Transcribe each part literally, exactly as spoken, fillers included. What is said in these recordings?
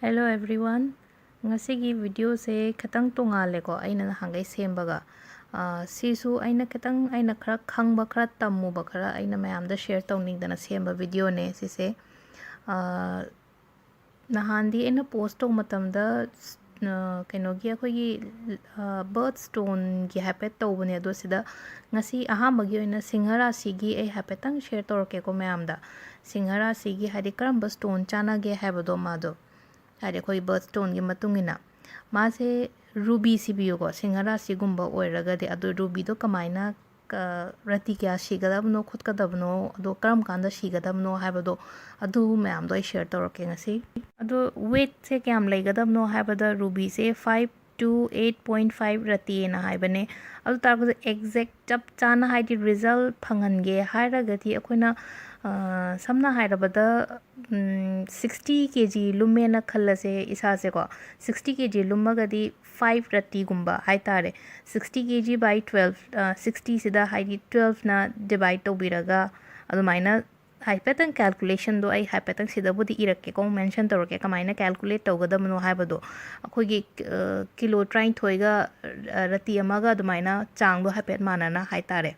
Hello everyone. ꯉꯁꯤꯒꯤ videoꯁꯦ ꯈꯤꯇꯪ ꯇꯣꯉꯥꯜꯂꯦꯀꯣ, ꯑꯩꯅ ꯅꯍꯥꯟꯈꯩ ꯁꯦꯝꯕꯒ꯫ ꯑꯥ, ꯁꯤꯁꯨ ꯑꯩꯅ ꯈꯤꯇꯪ, ꯑꯩꯅ ꯈꯔ ꯈꯪꯕ, ꯈꯔ ꯇꯝꯃꯨꯕ, ꯈꯔ ꯑꯩꯅ ꯃꯌꯥꯝꯗ share ꯇꯧꯅꯤꯡꯗꯅ ꯁꯦꯝꯕ videoꯅꯦ ꯁꯤꯁꯦ꯫ ꯑꯥ, ꯅꯍꯥꯟꯗꯤ ꯑꯩꯅ post ꯇꯧꯕ ꯃꯇꯝꯗ, ꯑꯥ, ꯀꯩꯅꯣꯒꯤ, ꯑꯩꯈꯣꯏꯒꯤ, ꯑꯥ, birth stoneꯒꯤ ꯍꯥꯏꯐꯦꯠ ꯇꯧꯕꯅꯦ, ꯑꯗꯣ ꯁꯤꯗ ꯉꯁꯤ ꯑꯍꯥꯟꯕꯒꯤ ꯑꯣꯏꯅ ꯁꯤꯡꯍ ꯔꯥꯁꯤꯒꯤ ꯑꯩ ꯍꯥꯏꯐꯦꯠꯇꯪ share ꯇꯧꯔꯛꯀꯦꯀꯣ ꯃꯌꯥꯝꯗ꯫ ꯁꯤꯡꯍ ꯔꯥꯁꯤꯒꯤ ꯍꯥꯏꯗꯤ ꯀꯔꯝꯕ stone ꯆꯥꯟꯅꯒꯦ ꯍꯥꯏꯕꯗꯣ ꯃꯥꯗꯣ꯫ ꯍꯥꯏꯗꯤ ꯑꯩꯈꯣꯏ birth stoneꯒꯤ ꯃꯇꯨꯡ ꯏꯟꯅ꯫ ꯃꯥꯁꯦ ruby ꯁꯤꯕꯤꯌꯨꯀꯣ, ꯁꯤꯡꯍ ꯔꯥꯁꯤꯒꯨꯝꯕ ꯑꯣꯏꯔꯒꯗꯤ꯫ ꯑꯗꯣ rubyꯗꯣ ꯀꯃꯥꯏꯅ, ꯀ-, ꯔꯥꯇꯤ ꯀꯌꯥ ꯁꯤꯒꯗꯕꯅꯣ ꯈꯣꯠꯀꯗꯕꯅꯣ, ꯑꯗꯣ ꯀꯔꯝ ꯀꯥꯟꯗ ꯁꯤꯒꯗꯕꯅꯣ ꯍꯥꯏꯕꯗꯣ, ꯑꯗꯨ ꯃꯌꯥꯝꯗꯣ ꯑꯩ share ꯇꯧꯔꯛꯀꯦ ꯉꯁꯤ꯫ ꯑꯗꯣ weightꯁꯦ ꯀꯌꯥꯝ ꯂꯩꯒꯗꯕꯅꯣ ꯍꯥꯏꯕꯗ rubyꯁꯦ five to eight point five ꯔꯥꯇꯤꯅ ꯍꯥꯏꯕꯅꯦ꯫ ꯑꯗꯨ ꯇꯥꯔꯒꯁꯨ exact ꯆꯞ ꯆꯥꯅ ꯍꯥꯏꯗꯤ result ꯐꯪꯍꯟꯒꯦ ꯍꯥꯏꯔꯒꯗꯤ ꯑꯩꯈꯣꯏꯅ, ꯑ, ꯁꯝꯅ ꯍꯥꯏꯔꯕꯗ, ꯎꯝ, sixty ꯀꯦ ꯖꯤ ꯂꯨꯝꯃꯦꯅ ꯈꯜꯂꯁꯦ ꯏꯁꯥꯁꯦꯀꯣ꯫ Sixty ꯀꯦ ꯖꯤ ꯂꯨꯝꯃꯒꯗꯤ five ꯔꯥꯇꯤꯒꯨꯝꯕ ꯍꯥꯏꯇꯥꯔꯦ꯫ Sixty K G by twelve, ꯑ, sixtyꯁꯤꯗ ꯍꯥꯏꯗꯤ twelveꯅ divide ꯇꯧꯕꯤꯔꯒ ꯑꯗꯨꯃꯥꯏꯅ ꯍꯥꯏꯐꯦꯠꯇꯪ calculationꯗꯣ ꯑꯩ ꯍꯥꯏꯐꯦꯠꯇꯪ ꯁꯤꯗꯕꯨꯗꯤ ꯏꯔꯛꯀꯦꯀꯣ, mention ꯇꯧꯔꯛꯀꯦ ꯀꯃꯥꯏꯅ calculate ꯇꯧꯒꯗꯕꯅꯣ ꯍꯥꯏꯕꯗꯣ꯫ ꯑꯩꯈꯣꯏꯒꯤ, ꯑ, ꯀꯤꯂꯣ ꯇꯔꯥꯅꯤꯊꯣꯏꯒ, ꯑ, ꯔꯥꯇꯤ ꯑꯃꯒ ꯑꯗꯨꯃꯥꯏꯅ ꯆꯥꯡꯗꯣ ꯍꯥꯏꯐꯦꯠ ꯃꯥꯟꯅꯅ ꯍꯥꯏꯇꯥꯔꯦ꯫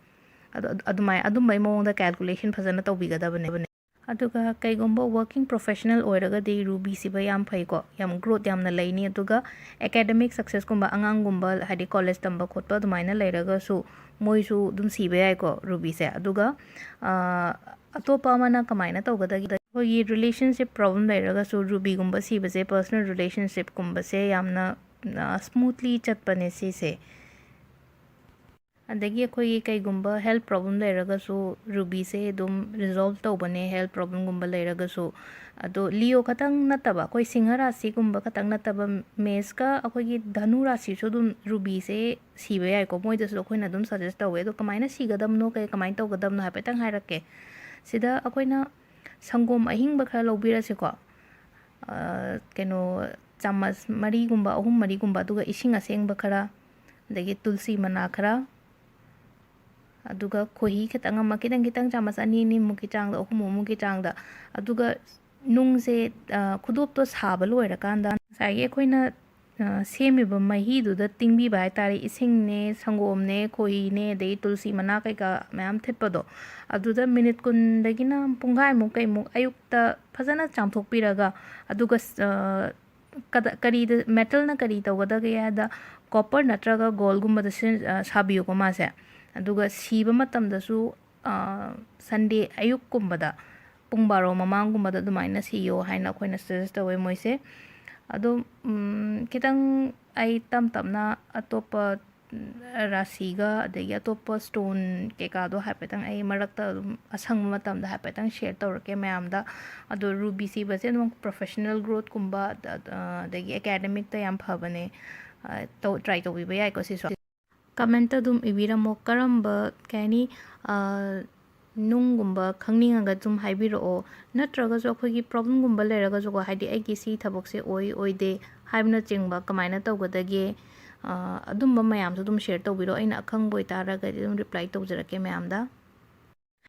ꯑꯗꯨ, ꯑꯗꯨ, ꯑꯗꯨꯃꯥꯏ-, ꯑꯗꯨꯝꯕꯩ ꯃꯑꯣꯡꯗ calculation ꯐꯖꯅ ꯇꯧꯕꯤꯒꯗꯕꯅꯦꯕ꯫ ꯑꯗꯨꯒ ꯀꯩꯒꯨꯝꯕ working professional ꯑꯣꯏꯔꯒꯗꯤ ruby ꯁꯤꯕ ꯌꯥꯝ ꯐꯩꯀꯣ, ꯌꯥꯝ growth ꯌꯥꯝꯅ ꯂꯩꯅꯤ꯫ ꯑꯗꯨꯒ academic successꯀꯨꯝꯕ, ꯑꯉꯥꯡꯒꯨꯝꯕ ꯍꯥꯏꯗꯤ college ꯇꯝꯕ ꯈꯣꯠꯄ ꯑꯗꯨꯃꯥꯏꯅ ꯂꯩꯔꯒꯁꯨ ꯃꯣꯏꯁꯨ ꯑꯗꯨꯝ ꯁꯤꯕ ꯌꯥꯏꯀꯣ rubyꯁꯦ꯫ ꯑꯗꯨꯒ, ꯑ, ꯑꯇꯣꯞꯄ ꯑꯃꯅ ꯀꯃꯥꯏꯅ ꯇꯧꯒꯗꯒꯦ? ꯑꯩꯈꯣꯏꯒꯤ relationship problem ꯂꯩꯔꯒꯁꯨ rubyꯒꯨꯝꯕ ꯁꯤꯕꯁꯦ personal relationshipꯀꯨꯝꯕꯁꯦ ꯌꯥꯝꯅ, ꯑ, smoothly ꯆꯠꯄꯅꯦ ꯁꯤꯁꯦ꯫ ꯑꯗꯒꯤ ꯑꯩꯈꯣꯏꯒꯤ ꯀꯩꯒꯨꯝꯕ health problem ꯂꯩꯔꯒꯁꯨ rubyꯁꯦ ꯑꯗꯨꯝ resolve ꯇꯧꯕꯅꯦ, health problemꯒꯨꯝꯕ ꯂꯩꯔꯒꯁꯨ꯫ ꯑꯗꯣ Leo ꯈꯛꯇꯪ ꯅꯠꯇꯕ, ꯑꯩꯈꯣꯏ ꯁꯤꯡꯍ ꯔꯥꯁꯤꯒꯨꯝꯕ ꯈꯛꯇꯪ ꯅꯠꯇꯕ, ꯃꯦꯁꯀ ꯑꯩꯈꯣꯏꯒꯤ ꯙꯅꯨ ꯔꯥꯁꯤꯁꯨ ꯑꯗꯨꯝ rubyꯁꯦ ꯁꯤꯕ ꯌꯥꯏꯀꯣ꯫ ꯃꯣꯏꯗꯁꯨ ꯑꯩꯈꯣꯏꯅ ꯑꯗꯨꯝ suggest ꯇꯧꯋꯦ꯫ ꯑꯗꯣ ꯀꯃꯥꯏꯅ ꯁꯤꯒꯗꯕꯅꯣ, ꯀꯩ, ꯀꯃꯥꯏꯅ ꯇꯧꯒꯗꯕꯅꯣ ꯍꯥꯏꯐꯦꯠꯇꯪ ꯍꯥꯏꯔꯛꯀꯦ꯫ ꯁꯤꯗ ꯑꯩꯈꯣꯏꯅ ꯁꯪꯒꯣꯝ ꯑꯍꯤꯡꯕ ꯈꯔ ꯂꯧꯕꯤꯔꯁꯤꯀꯣ꯫ ꯑ, ꯀꯩꯅꯣ, ꯆꯥꯃꯁ ꯃꯔꯤꯒꯨꯝꯕ, ꯑꯍꯨꯝ ꯃꯔꯤꯒꯨꯝꯕ, ꯑꯗꯨꯒ ꯏꯁꯤꯡ ꯑꯁꯦꯡꯕ ꯈꯔ, ꯑꯗꯒꯤ ꯇꯨꯜꯁꯤ ꯃꯅꯥ ꯈꯔ, ꯑꯗꯨꯒ ꯈꯣꯏꯍꯤ ꯈꯤꯇꯪ ꯑꯃ, ꯈꯤꯇꯪ ꯈꯤꯇꯪ ꯆꯥꯃꯁ ꯑꯅꯤ ꯑꯅꯤꯃꯨꯛꯀꯤ ꯆꯥꯡꯗ, ꯑꯍꯨꯝꯃꯨꯛꯀꯤ ꯆꯥꯡꯗ, ꯑꯗꯨꯒ ꯅꯨꯡꯁꯦ, ꯑ, ꯈꯨꯗꯣꯞꯇꯣ ꯁꯥꯕ ꯂꯣꯏꯔꯀꯥꯟꯗ ꯉꯁꯥꯏꯒꯤ ꯑꯩꯈꯣꯏꯅ, ꯑ, ꯁꯦꯝꯃꯤꯕ ꯃꯍꯤꯗꯨꯗ ꯇꯤꯡꯕꯤꯕ ꯍꯥꯏꯇꯥꯔꯦ꯫ ꯏꯁꯤꯡꯅꯦ, ꯁꯪꯒꯣꯝꯅꯦ, ꯈꯣꯏꯍꯤꯅꯦ, ꯑꯗꯩ ꯇꯨꯜꯁꯤ ꯃꯅꯥ ꯀꯩꯀꯥ ꯃꯌꯥꯝ ꯊꯤꯠꯄꯗꯣ, ꯑꯗꯨꯗ ꯃꯤꯅꯤꯠ ꯀꯨꯟꯗꯒꯤꯅ ꯄꯨꯡꯈꯥꯏꯃꯨꯛ ꯀꯩꯃꯨꯛ ꯑꯌꯨꯛꯇ ꯐꯖꯅ ꯆꯥꯝꯊꯣꯛꯄꯤꯔꯒ, ꯑꯗꯨꯒ ꯁ-, ꯑ, ꯀꯗ-, ꯀꯔꯤꯗ, ꯃꯦꯇꯜꯅ ꯀꯔꯤ ꯇꯧꯒꯗꯒꯦ ꯍꯥꯏꯗ, ꯀꯣꯄꯔ ꯅꯠꯇ꯭ꯔꯒ ꯒꯣꯜꯒꯨꯝꯕꯗ ꯁꯤꯖꯤꯟ-, ꯑ, ꯁꯥꯕꯤꯌꯨꯀꯣ ꯃꯥꯁꯦ꯫ ꯑꯗꯨꯒ ꯁꯤꯕ ꯃꯇꯝꯗꯁꯨ, ꯑ, ꯁꯟꯗꯦ ꯑꯌꯨꯛꯀꯨꯝꯕꯗ ꯄꯨꯡ ꯕꯥꯔꯣ ꯃꯃꯥꯡꯒꯨꯝꯕꯗ ꯑꯗꯨꯃꯥꯏꯅ ꯁꯤꯌꯣ ꯍꯥꯏꯅ ꯑꯩꯈꯣꯏꯅ ꯁꯖꯦꯁ ꯇꯧꯋꯦ ꯃꯣꯏꯁꯦ꯫ ꯑꯗꯣ, ꯎꯝ, ꯈꯤꯇꯪ ꯑꯩ ꯇꯞ ꯇꯞꯅ ꯑꯇꯣꯞꯄ, ꯎꯝ, ꯔꯥꯁꯤꯒ ꯑꯗꯒꯤ ꯑꯇꯣꯞꯄ ꯁ꯭ꯇꯣꯟ ꯀꯩꯀꯥꯗꯣ ꯍꯥꯏꯐꯦꯠꯇꯪ ꯑꯩ ꯃꯔꯛꯇ ꯑꯗꯨꯝ ꯑꯁꯪꯕ ꯃꯇꯝꯗ ꯍꯥꯏꯐꯦꯠꯇꯪ ꯁꯤꯌꯔ ꯇꯧꯔꯛꯀꯦ ꯃꯌꯥꯝꯗ꯫ ꯑꯗꯣ ꯔꯨꯕꯤ ꯁꯤꯕꯁꯦ ꯑꯗꯨꯝ ꯄ꯭ꯔꯣꯐꯦꯁꯅꯦꯜ ꯒ꯭ꯔꯣꯠꯀꯨꯝꯕ, ꯑꯗ-, ꯑꯗꯒꯤ ꯑꯦꯀꯥꯗꯃꯤꯛꯇ ꯌꯥꯝ ꯐꯕꯅꯦ꯫ ꯑ, ꯇꯧ-, ꯇ꯭ꯔꯥꯏ ꯇꯧꯕꯤꯕ ꯌꯥꯏꯀꯣ ꯁꯤꯁꯨ꯫ ꯀꯃꯦꯟꯇ ꯑꯗꯨꯝ ꯏꯕꯤꯔꯝꯃꯣ, ꯀꯔꯝꯕ, ꯀꯩ ꯍꯥꯏꯅꯤ, ꯑ, ꯅꯨꯡꯒꯨꯝꯕ ꯈꯪꯅꯤꯡꯉꯒ ꯑꯗꯨꯝ ꯍꯥꯏꯕꯤꯔꯛꯑꯣ꯫ ꯅꯠꯇ꯭ꯔꯒꯁꯨ ꯑꯩꯈꯣꯏꯒꯤ ꯄ꯭ꯔꯣꯕ꯭ꯂꯦꯝꯒꯨꯝꯕ ꯂꯩꯔꯒꯁꯨꯀꯣ, ꯍꯥꯏꯗꯤ ꯑꯩꯒꯤ ꯁꯤ ꯊꯕꯛꯁꯦ ꯑꯣꯏ ꯑꯣꯏꯗꯦ ꯍꯥꯏꯕꯅꯆꯤꯡꯕ ꯀꯃꯥꯏꯅ ꯇꯧꯒꯗꯒꯦ, ꯑ, ꯑꯗꯨꯝꯕ ꯃꯌꯥꯝꯁꯨ ꯑꯗꯨꯝ ꯁꯤꯌꯔ ꯇꯧꯕꯤꯔꯣ꯫ ꯑꯩꯅ ꯑꯈꯪꯕ ꯑꯣꯏꯇꯥꯔꯒꯗꯤ ꯑꯗꯨꯝ ꯔꯤꯄ꯭ꯂꯥꯏ ꯇꯧꯖꯔꯛꯀꯦ ꯃꯌꯥꯝꯗ꯫